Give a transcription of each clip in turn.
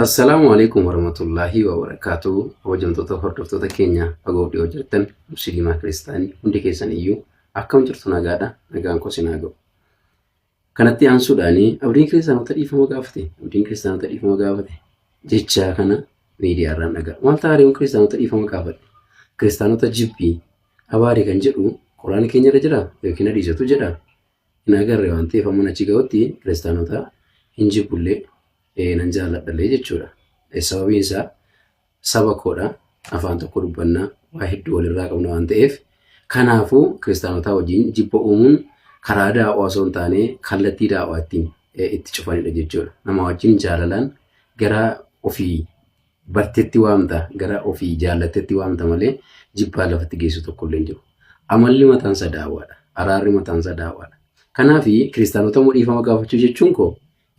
Assalaamu alaikum warahmatullaahi wabarakaatu. Kabajamtoota hordoftoota keenya fagoof dhiyoo jirtan, musliimaa kiristaanii hundi keessan iyyuu, akkam jirtu? Nagaadha. Nagaan koo sinaa ga'u. Kanatti aansuudhaan abdiin kiristaanota dhiifama gaafate, abdiin kiristaanota dhiifama gaafate jecha kana miidiyaarraan dhagaa. Maal ta'a kiristaanota dhiifama gaafadhe? Kiristaanota jibbii abaari kan jedhu quraana keenya irra jira yookiin hadiisatu jedha. Hin agarre waan ta'eef, amma achi ga'utti kiristaanota hin jibbullee nan jaalladhallee jechuudha. Sababiin isaa saba koodha. Afaan tokko dubbannaa, waa hedduu walirraa qabna waan ta'eef, kanaafuu kiristaanotaa wajjin jibba uumuun karaa daa'waa osoo hin taane kallattii daa'waa ittiin itti cufanidha jechuudha. Nama wajjin jaalalaan gara ofii barteetti waamta, gara ofii jaallattetti waamta malee jibbaa lafatti geessu tokko illee hin jiru. Amalli mataan isaa daa'waadha. Araarri mataan isaa daa'waadha. Kanaaf kiristaanota immoo dhiifama gaafachuu jechuun koo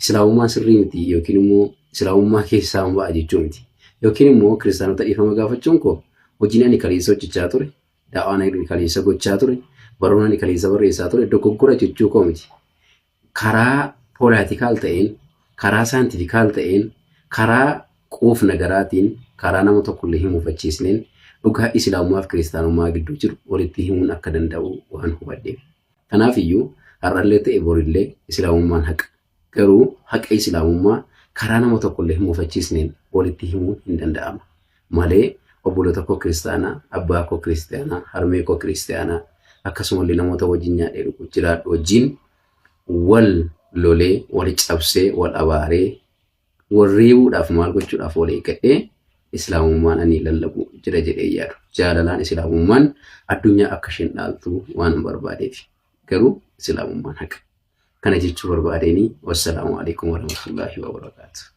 islaamummaan sirrii miti yookiin immoo islaamummaa keessaa ba'a jechuu miti. Yookiin immoo kiristaanota dhiifama gaafachuun koo hojiin ani kaleessa hojjechaa ture, daawaan ani kaleessa gochaa ture, baroon ani kaleessa barreessaa ture dogoggora jechuu koo miti. Karaa political ta'een, karaa scientifical ta'een, karaa quufna garaatiin, karaa nama tokkollee hin mufachiisneen dhugaa islaamummaa fi kiristaanummaa gidduu jiru walitti himuun akka danda'u waan hubadheef. Kanaaf iyyuu har'allee ta'e borillee islaamummaan haqa. Garuu haqa islaamummaa karaa nama tokkollee hin mufachiisneen walitti himuun hin danda'ama. Malee obboloota koo kiristaanaa, abbaa koo kiristaanaa, harmee koo kiristaanaa, akkasumallee namoota wajjin nyaadhee dhugu jiraadhu wajjin wal lolee, wal cabsee, wal abaaree, wal reebuudhaaf, maal gochuudhaaf wal eeggadhee islaamummaan ani lallabu jira jedhee yaadu. Jaalalaan islaamummaan addunyaa akka isheen dhaaltu waan hin barbaadeef. Garuu islaamummaan haqa. Kana jechuu barbaadeenii, wassalaamu alaikum warahmatullaahi wabarakaatu.